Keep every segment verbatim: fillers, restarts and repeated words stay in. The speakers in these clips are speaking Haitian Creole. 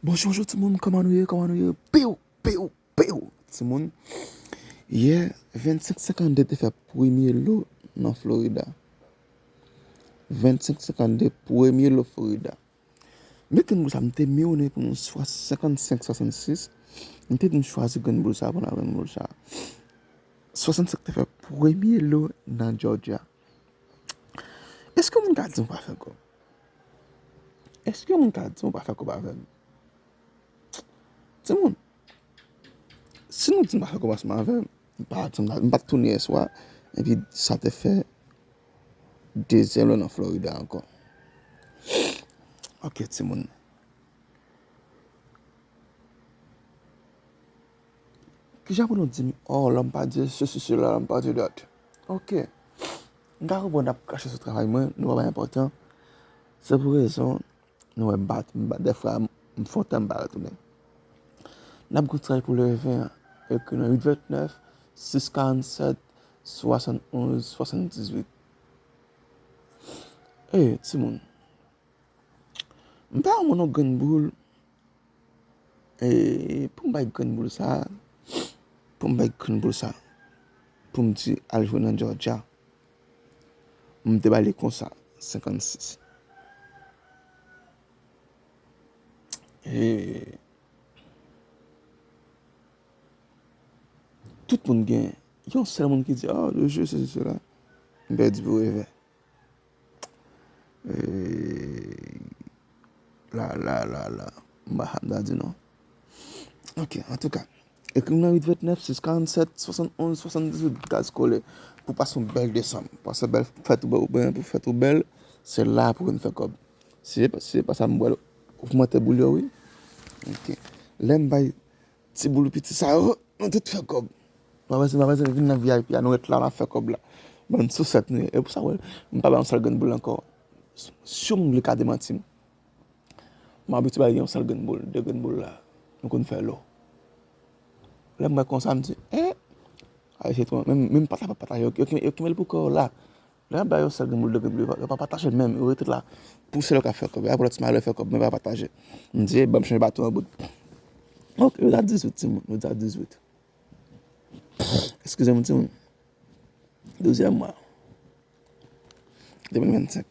Bonjou, bonjou timoun, kòman nou ye, kòman nou ye? Piw, piw, piw, timoun. Yè, vennsenk senkannde te fè premye lo nan Florida. Vennsenk senkannde, premye lo Florida. Men grenn boul sa, m te miwonnen pou yon swa-, senkannsenk swasannsis. M te di m chwazi grenn boul sa pou n al grenn boul sa. Swasannsenk te fè premye lo nan Georgia. Èske yon moun ka di m pa fè kòb? Èske yon moun ka di m pa fè kòb avè m? Timoun, si nou di m pa fè kòb ansanm avè m, m pa, m pa, m pa t tounen yè swa, epi sa te fè dezyèm lo nan Florida ankò. Ok, timoun. Kijan pou nou di m, oh, l'homme pas Dieu, ceci, cela, l'homme pas Dieu, that. Ok. M ka konprann n ap krache sou travay mwen, nou pa bay enpòtan. Se pou rezon, nou wè m pa, m pa, dèfwa, m fè yon tan m pa retounen. N ap gon travay pou leve an, ekri nan uit vennèf, sis karannsèt, swasannonz, swasanndizuit. E, timoun. M pa yon moun yon grenn boul. E, pou m bay grenn boul sa, pou m bay grenn boul sa, pou m di al jwe nan Georgia, m te ba li konsa, senkannsis. E, tout moun gen, yon sèl moun ki di, oh, le jeu, ceci, cela. M pèdi pou revè. E, la, la, la, la. M pa, m pa di non. Ok, antouka. Ekri m nan uit vennèf, sis karannsèt, swasannonz, swasanndizuit, gaz kole. Pou pase yon bèl desanm. Pase bèl fèt ou bèl, ou byen pou fèt ou bèl, se la pou vin fè kòb. Si se pa, si se pa sa, m pral ogmante boul yo, wi. Ok. Lè m bay ti boul piti sa yo, nou tout fè kòb. M pa bezwen, m pa bezwen vin nan V I P a, nou ret la, n ap fè kòb la. Bann sousèt nou ye. E pou sa, wè, m pa bay yon sèl grenn boul ankò. Si yon moun vle ka demanti m, m abitye bay yon sèl grenn boul, de grenn boul la. Nou konn fè lo. Lè m wè konsa, m di, eh, Ayisyen tou, menm, menm pataje, pataje, yo, yo, yo kenbe l pou kò yo la. Lè y ap bay yo sèl grenn boul, de grenn boul, yo pa, yo pa pataje l menm, yo rete la. Pou sèl yo ka fè kòb, y ap lòt malè fè kòb, men yo pa pataje. M di, eh, ban m chanje baton an bout. Ok, yo di a dizuit, timoun, yo di a dizuit. Eskize m, timoun. Dezyèm mwa. De mil vennsenk.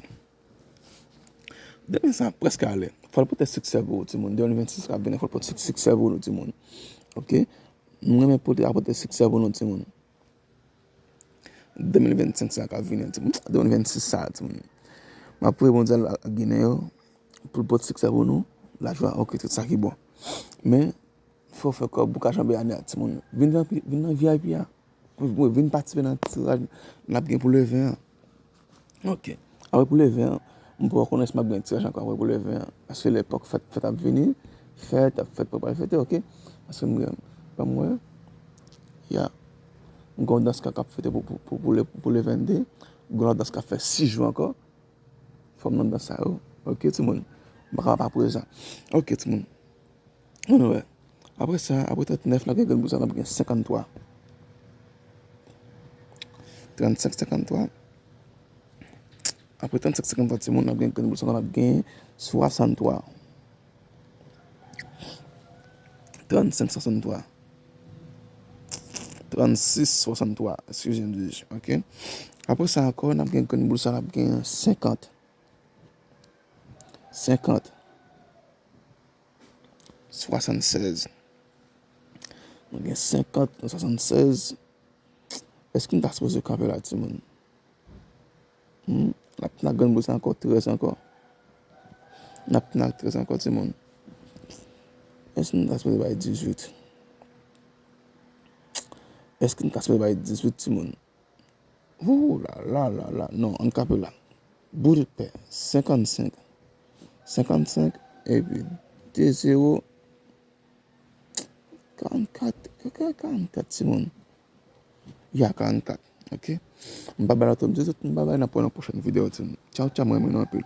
De mil vennsenk ap prèske ale. Fò l pote siksè pou ou, timoun. De mil vennsis k ap vini, fò l pote sik-, siksè pou nou, timoun. Ok? M renmen pote, ap pote siksè pou nou, timoun. De mil vennsenk sa k ap vini, timoun. De mil vennsis sa, timoun. M ap priye Bondye ak Ginen yo pou l pote siksè pou nou. Lajwa, ok, tout sa ki bon. Men, fò w fè kòb pou w ka janbe ane a, timoun. Vin nan, vin nan V I P a. Vin patisipe nan tiraj n ap gen pou le ven an. Ok. Apre pou le ven an, m poko konnen si m ap gen tiraj ankò apre pou le ven an. Paske lepòk fèt, fèt ap vini. Fèt ap fèt, pral fete, ok. Paske m gen, ban m wè. Ya. M gen yon dans k ap fete pou, pou, pou, pou le, pou le vennde. Gen yon lòt dans k ap fè sis jou ankò. Fò m nan dans sa yo. Ok, timoun. M pa kapab pa prezan. Ok, timoun. Ann wè. Apre sa, apre trannèf, n ap gen grenn boul sa, n ap gen senkanntwa. Trannsenk, senkanntwa. Apre trannsenk, senkanntwa, timoun, n ap gen grenn boul sa, n ap gen swasanntwa. Trannsenk, swasanntwa. Trannsis, swasanntwa. Eskize m, di, ok. Apre sa ankò, n ap gen grenn boul sa, n ap gen senkant. Senkant. Swasannsèz. Nou gen senkant, swasannsèz. Èske n ta sipoze kanpe la, timoun? Hmm? N ap, n ap grenn boul sa ankò, trèz ankò. N ap, n ap trèz ankò, timoun. Èske n ta sipoze bay dizuit? Èske n ta sipoze bay dizuit, timoun? Ooh la la la la. Non, ann kanpe la. Bout pè. Senkannsenk. Senkannsenk. Epi de zewo. Karannkat. Karannkat, timoun. Ya, karannkat. Ok. M pa bay lòt, m di tout, m pa bay nan pwochèn videyo, timoun. Tchaw, tchaw, mwen renmen nou anpil.